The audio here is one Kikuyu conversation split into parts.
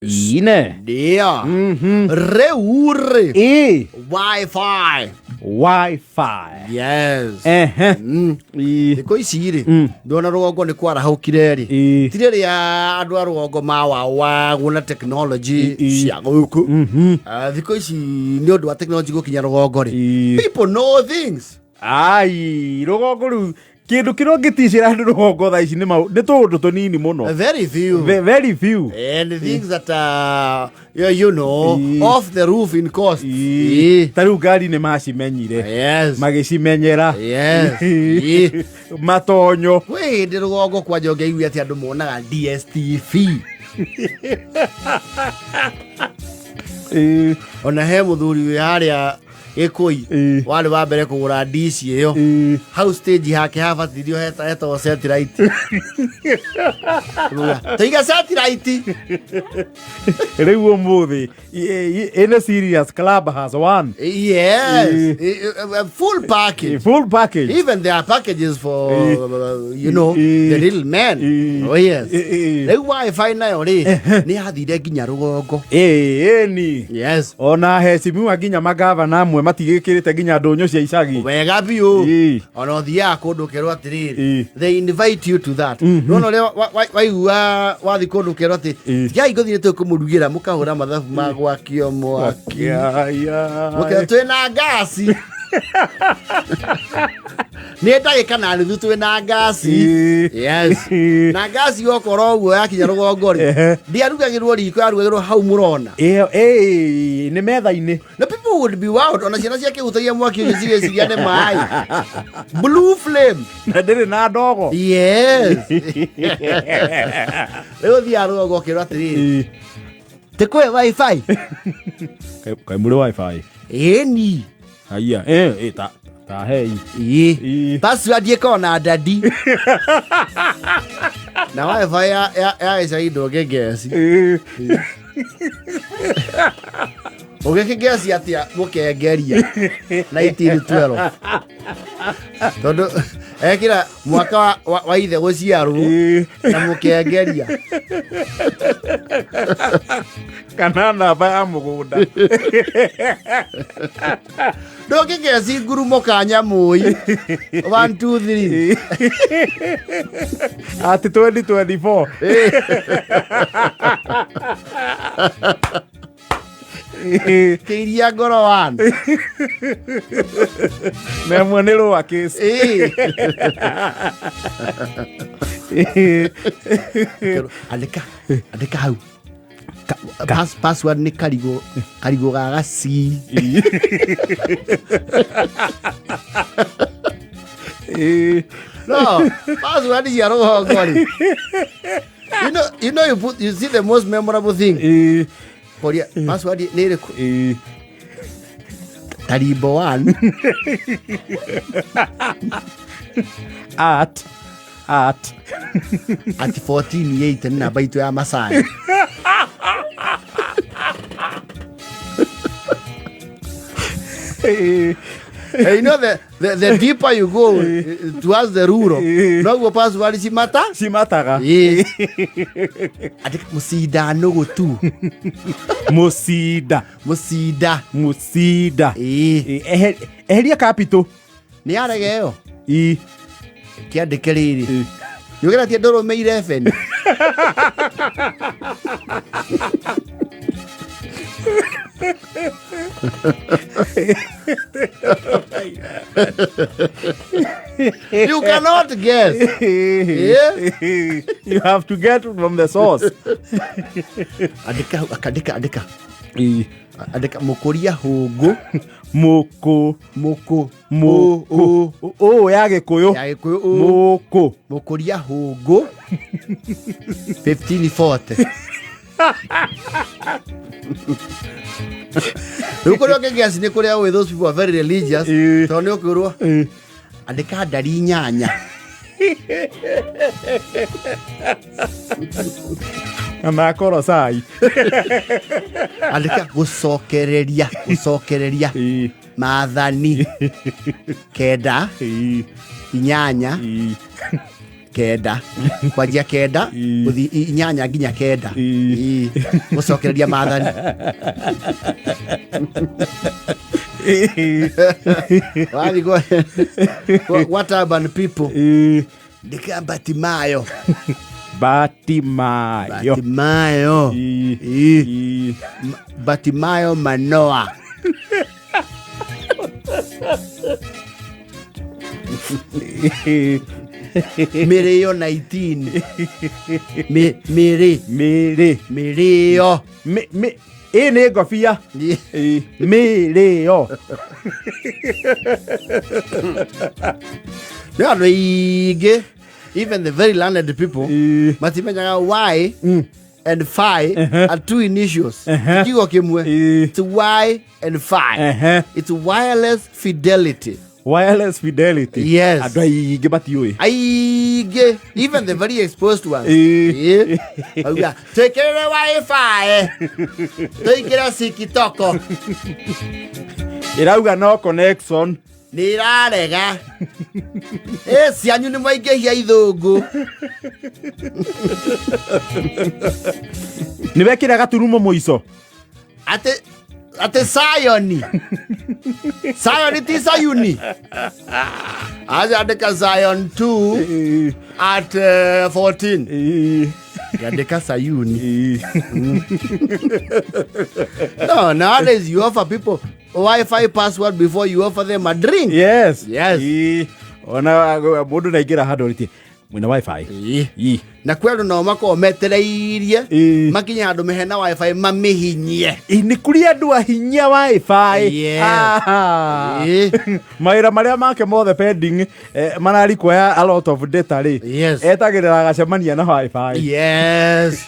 Ine. Ndio. Rĩu rĩ Ĩ. Wifi. Wi-Fi. Yes. Ehe. Ĩ. Thikũ ici rĩ, ndona rũgongo nĩ kwarahũkire rĩ. Ĩ. Ti rĩrĩa andũ a rũgongo mawawagwo na technology Ĩ. cia gũkũ. Ah, thikũ ici nĩ ũndũ wa technology gũkinya rũgongo rĩ. Ĩ. People know things. Ai, rũgongo rĩu kĩndũ kĩrĩa ũngĩticĩra andũ rũgongo thaa ici nĩ nĩ tũũndũ tũnini mũno. Very few. Very few. And things that are, yeah, you know, Ĩ. off the roof in cost. Ĩ. Ĩ. Ta rĩu ngari nĩ macimenyire. Yes. Magĩcimenyera. Yes. Ĩ. Matonyo. Kwĩ hĩndĩ rũgongo kwanja ũngĩaiguire atĩ andũ monaga DSTV. Ĩ. Ona he mũthuri wĩ harĩa Gĩkũi Ĩ. warĩ wa mbere kũgũra dish ĩyo. Ĩ. Hau stage hake habatirio hetagwo satellite. Tũiga satellite. Rĩu ũmũthĩ in serious club has one. Yes. Ĩ. Full package. Full package. Even there are packages for, Ĩ. you know, Ĩ. the little men. Ĩ. Oh, yes. Ĩ. Rĩu wifi nayo rĩ, nĩ yathire nginya rũgongo. Ĩ, ĩni. Yes. Ona hecimiwa nginya magavana amwe matigĩkĩrĩte nginya ndũnyũ cia icagi. Wega biũ. Ĩ. Ona ũthiaga kũndũ ũkerwo atĩrĩrĩ, Ĩ. they invite you to that. Nona ũrĩa waigua wathi kũndũ ũkerwo atĩ, Ĩ. tigai ngũthiĩ tũkũmũrugĩra mũkahũra mathabu ma gwakio mwaki. Aya. Mũkerwo twĩna ngasi. Nĩ ndagĩka na nuthu twĩna ngasi. Ĩ. Yes. Ĩ. Na ngasi okorwo ũguo yakinya rũgongo rĩ, Ehe. ndiarugagĩrwo riko, yarugagĩrwo hau mũrona. Ĩyo, ĩ, nĩ metha-inĩ. Na people would be wild ona ciana ciakĩhutagia mwaki ũcio cigĩciria nĩ maĩ. Blue flame. Na ndĩrĩ na ndogo. Yes. Rĩu ũthiaga rũgongo ũkerwo atĩrĩrĩ, Ĩ. tĩkũhe wifi. Kaĩ mũrĩ wifi? Ĩni. Haiya. Ĩ, ĩ, ta hei. Ĩ. Ĩ. Password ĩkoragwo na dadi. Na wifi ya icagi ndũngĩngeci. Ĩ. Ũgĩkĩngeci atĩa mũkengeria 1912 tondũ ekĩra mwaka wa ithe gũciarwo Ĩ. na mũkengeria. Kana namba ya mũgũnda. Ndũngĩngeci ngurumo ka nyamũi 1 2 3. Atĩ 2024. Ĩ. Kĩiria ngoro 1. Na ĩmwe nĩ rũa case. Ĩ. Ĩ. Andĩka andĩka hau. Password nĩ karigũ karigũ ga gacii. Ĩ. No, password cia rũgongo rĩ. You know you put, you see the most memorable thing. Ĩ. Koria password nĩ ĩrĩkũ? Ĩ. Tarimbo 1. At. At. At 14 8 nĩ namba itũ ya macani. Ĩ. You know the deeper you go towards the rural, noguo password cimata. Cimataga. Ĩ. Andĩka mũcinda nũgũ tu. Mũcinda. Mũcinda. Mũcinda. Ĩ. Ĩ, eheria capital. Nĩ yarega ĩyo. Ĩ. Kĩandĩke rĩrĩ. Ĩ. Nĩ ũgeretie ndũrũme 11. You cannot guess. Yeah. You have to get from the source. Andĩka andĩka andĩka. Ĩ. Andĩka mũkũria hũngũ. Mũkũ. Mũkũ. Mũkũ. Ũ ya Gĩkũyũ. Ya Gĩkũyũ ũ. Mũkũ. Mũkũria hũngũ. 1540. Rĩu kũrĩa ũngĩngeci nĩ kũrĩa ũĩ those people are very religious. Ĩ. Tondũ nĩ ũkwĩrwo Ĩ. andĩka ndari inyanya. Kana korosai. Andĩka gũcokereria gũcokereria Ĩ. maathani kenda Ĩ. inyanya Ĩ. Kenda kwanjia kenda gũthiĩ inyanya nginya kenda. Ii. Gũcokereria maathani. Wathiĩ gwa urban people ndĩka Batimayo. Batimayo. Batimayo. Ii. Batimayo Manoa. Mĩrĩo 19. Mĩrĩ. Mĩrĩ. Mĩrĩo. Ĩ nĩ ngobia. Ĩ, mĩrĩo. Nĩ andũ aingĩ, even the very learned people, matimenyaga y and phi are two initials, kiugo kĩmwe. It's y and phi. It's wireless fidelity. Wireless fidelity. Yes. Andũ aingĩ matiũĩ. Aingĩ, even the very exposed ones. Auga twĩkĩrĩre wifi, tũingĩre tiktok. Ĩrauga no connection. Nĩ ĩrarega. Ĩ cianyu nĩ mwaingĩhia ithũngũ. Nĩ wekĩra gaturumo mũico. Atĩ sayoni, sayoni ti sayuni, aca andĩka Zion 2 at 14. Andĩka sayuni. No, nowadays you offer people wifi password before you offer them a drink. Yes. Yes. Ona mũndũ naingĩra handũ rĩtie mwĩna wifi. Na kwĩ andũ nao makoragwo metereirie makinye handũ mehena wifi mamĩhinyie. Ĩ, nĩ kũrĩ andũ ahinyia wifi. Yes. Ah. Mawĩra marĩa make mothe pending mara require a lot of data rĩ, etagĩrĩra agacemania na wifi. Yes,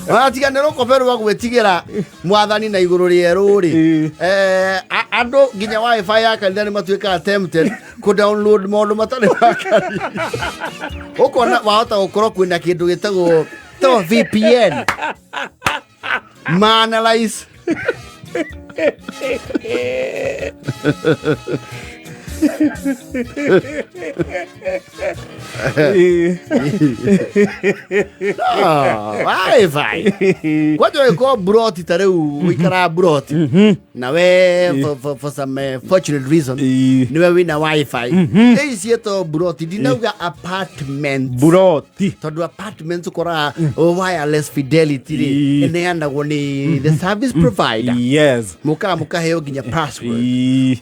ona tiga nĩ rũkobe rwa gwĩtigĩra mwathani na igũrũ rĩerũ rĩ, andũ nginya wifi ya kanitha nĩ matuĩkaga tempted kũ download maũndũ matarĩ ma kanitha. Ũkona wahota gũkorwo kwĩna kĩndũ gĩtagwo to VPN maanalyze. No, wifi kwanja ũgĩkorwo mburoti ta rĩu ũikaraga mburoti na we for some fortunate reason niwe wĩna wifi ĩ ciĩtwo mburoti, ndinauga apartment. Buroti. Tondũ apartments ũkoraga wireless fidelity rĩ ĩneanagwo nĩ the service provider. Mũkaga mũkaheo nginya password.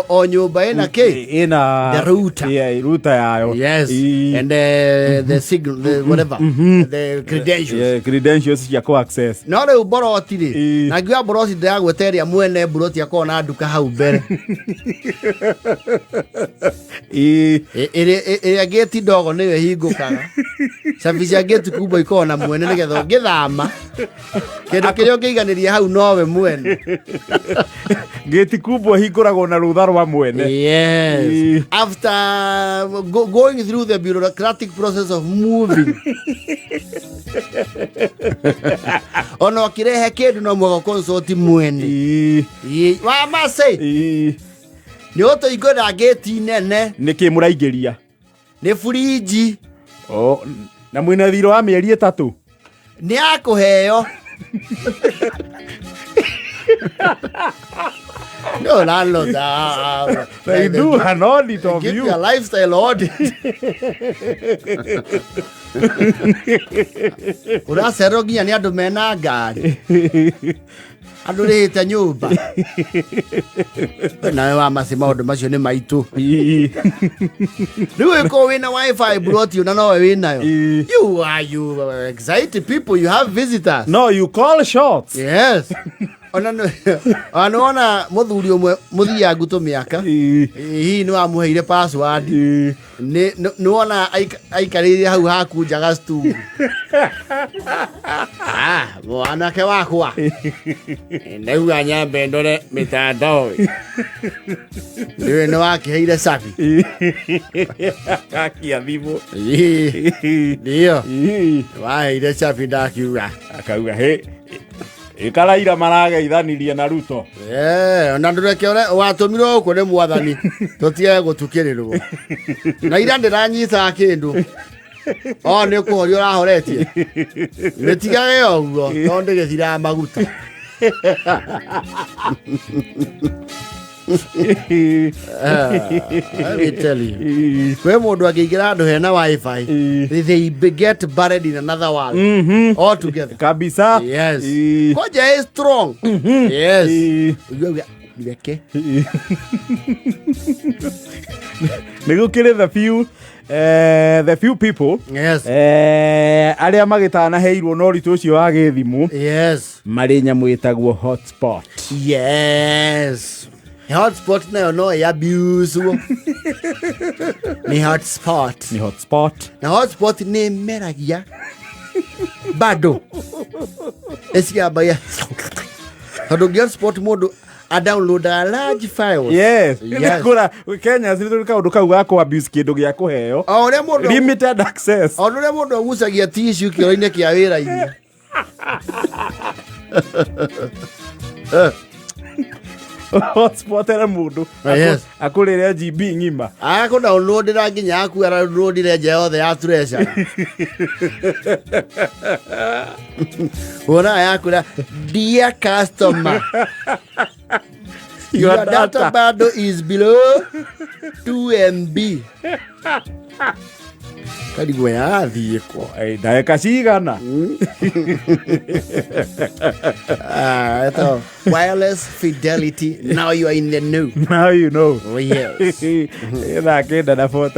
O nyũmba ĩna kĩ? Ĩna The router. Yeah, router yayo. Yes. And the signal, the whatever, the credentials. Yeah, credentials cia kũ access. No rĩu mboroti rĩ, na ngiuga mboroti ndĩragweta ĩrĩa mwene mburoti akorwo na nduka hau mbere. Ĩrĩa gĩti ndogo nĩyo ĩhingũkaga, cabi cia gĩti kubwa ikoragwo na mwene nĩgetha ũngĩthama kĩndũ kĩrĩa ũngĩiganĩria hau nowe mwene. Gĩti kubwa hingũragwo na rũtha rwa mwene. Yes. After going through the bureaucratic process of moving, ona ũkĩrehe kĩndũ no mũhaka consult mwene. Wa macĩ nĩ ũtũingũra ngĩti nene. Nĩkĩ mũraingĩria? Nĩ burinji. Oh, na mwĩna thirĩ wa mĩeri 3. Nĩ akũheo. No, landlords are, They do an audit of give you. you a lifestyle audit. Ũracererwo nginya nĩ andũ mena ngari, andũ rĩhĩte nyũmba. Nawe wa maci maũndũ macio nĩ maitũ. Rĩu ĩkorwo wĩna wifi broti ona nowe wĩnayo, you are you excite people, you have visitors. No, you call shots. Yes, ona nĩ wona mũthuri ũmwe mũthiangu tũmĩaka, hihi nĩ wamũheire password? Nĩ wona aikarĩire hau haku njaga stool. Ah, mwanake wakwa, ndauga nyambe ndore mitandao. Nĩwe nĩ wakĩheire cabi. Akia thimũ. Ndio waheire cabi ndakiuga. Akauga he. Ĩkaraira marageithanirie na Ruto. Eh, na ndũreke ũrĩa watũmirwo gũkũ nĩ mwathani tũtige gũtukĩrĩrwo na ira ndĩranyitaga kĩndũ o nĩ kũhoria ũrahoretie mĩtigage ũguo tondũ ndĩgĩthiraga maguta. Let me tell you, kwĩ mũndũ angĩingĩra handũ hena wifi, they get buried in another world altogether. Kabisa. Yes. Koja is strong. Yes. Uge- reke. Nĩ gũkĩrĩ the few people arĩa magĩtanaheirwo na ũritũ ũcio wa gĩthimũ marĩ nyamũ ĩtagwo hotspot. Yes, hotspot nayo no ĩ-abuse nĩ hotspot. Nĩ hotspot. Na hotspot nĩ ĩmeragia bado ĩciambagia tondũ ngĩ hotspot mũndũ a downloadaga large files. Yes. Kũra Kenya nĩ kaũndũ kau ga kũ abuse kĩndũ gĩa kũheo. O ũrĩa mũndũ Limited access. O ũrĩa mũndũ agucagia tissue kĩoro-inĩ kĩa wĩra-inĩ. Hotspot ere mũndũ akũrĩre GB ng'ima. Agakũ downloadĩra nginya aku aradownloadire nja yothe ya treasure wona yakwĩra, "Dear customer, your data bundle is below 2 MB." Karigwo yathiĩ kũ? Ndagĩka cigana? Ah, ĩtagwo wireless fidelity. Now you are in the know. Now you know. Oh, yes. Thaa 9 na 40.